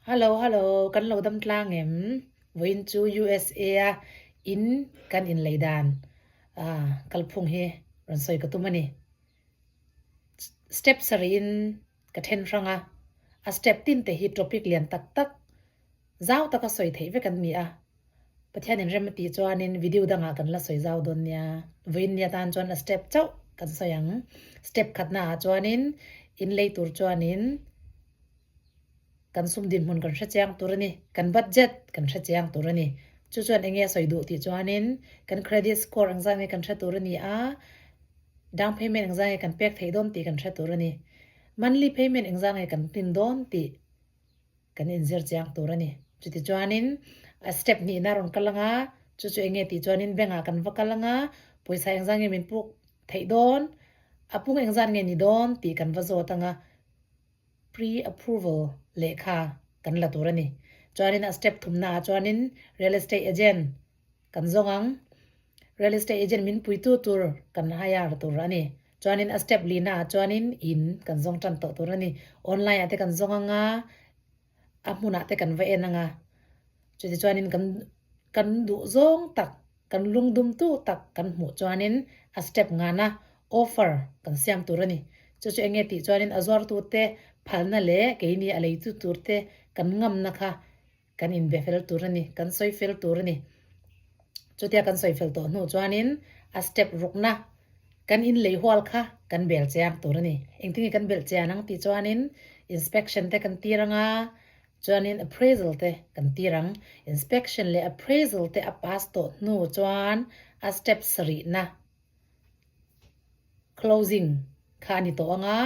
Hello hello kan lo dam tlang em? Vawiin chu USA a in kan inlei dan kalphung hi rawn sawi ka tum a ni. Step sarih in ka then hrang a, a step tin te hi topic lian tak tak zau taka sawi theih vek an ni a. Pathian in rem a tih chuanin video dangah kan la sawi zau dawn nia. Vawiin nia tan chuan a step chauh kan sawi ang. Step khatna ah chuanin in lei tur chuanin kan sum dinhmun kan hre chiang tur a ni. Kan budget kan hre chiang tur a ni. Chu chuan eng nge a sawi duh tih chuanin kan credit score engzah nge kan hre tur a ni a, down payment engzah nge kan pek theih dawn tih kan hre tur a ni. Monthly payment engzah nge kan tlin dawn tih Kan inzir chiang tur a ni. Chutichuanin a step hnihna a rawn kal ang a, chu chu eng nge tih chuanin bank ah kan va kal ang a, pawisa engzat nge min puk theih dawn, a pung engzat nge ni dawn tih kan va zawt ang a, pre-approval lehkha kan la tur a ni. Chuanin a step thumna ah chuanin real estate agent kan zawng ang, real estate agent min puitu tur kan hire tur a ni. Chuanin a step lina ah chuanin in kan zawng tan tawh tur a ni. Online ah te kan zawng ang a, a hmunah te kan va en ang a. Chuti chuanin kan kan duh zawng tak, kan lungdum tu tak kan hmuh chuanin a step ngana offer kan siam tur a ni. Chu chu eng nge tih chuanin a zuartu te phalna leh keini a leitu tur te kan ngamna kha Kan inbe fel tur a ni, kan sawi fel tur a ni. Chutia kan sawi fel tawh hnu chuanin a step rukna kan inlei hual kha kan bel chiang tur a ni. Engtin nge kan belh chian ang tih chuanin inspection te kan tir ang a, chuanin appraisal te kan tir ang. Inspection leh appraisal te a pass tawh hnu chuan a step sarihna Closing kha a ni tawh ang a,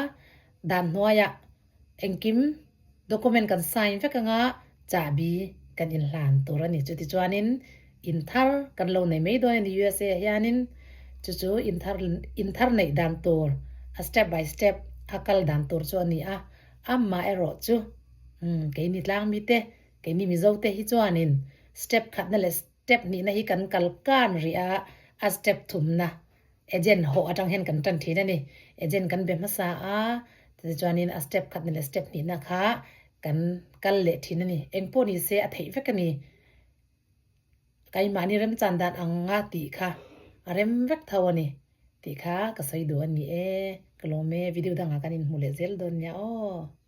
dan hnuaiah engkim document kan sign vek ang a, chahbi kan inhlan tur a ni. Chutichuanin in thar kan lo nei mai dawn a ni USA ah hianin chu chu in thar in thar neih dan tur a step by step a kal dan tur chu a ni a, amah erawh chu umm keini tlangmi te keini Mizo te hi chuanin step khatna leh Step hnihna hi kan kal kan rih a, a step thumna agent hawh atang hian kan tan thin a ni. Agent kan be hmasa a, tichuanin a step khatna leh step hnihna kha kan kal leh thin a ni. Eng pawh ni se a theih vek a ni. Keimahni remchan dan anga tih kha a rem vek tho a ni tih kha ka sawi duh a ni e. Ka lawm e, video dangah kan inhmu leh zel dawn nia aw.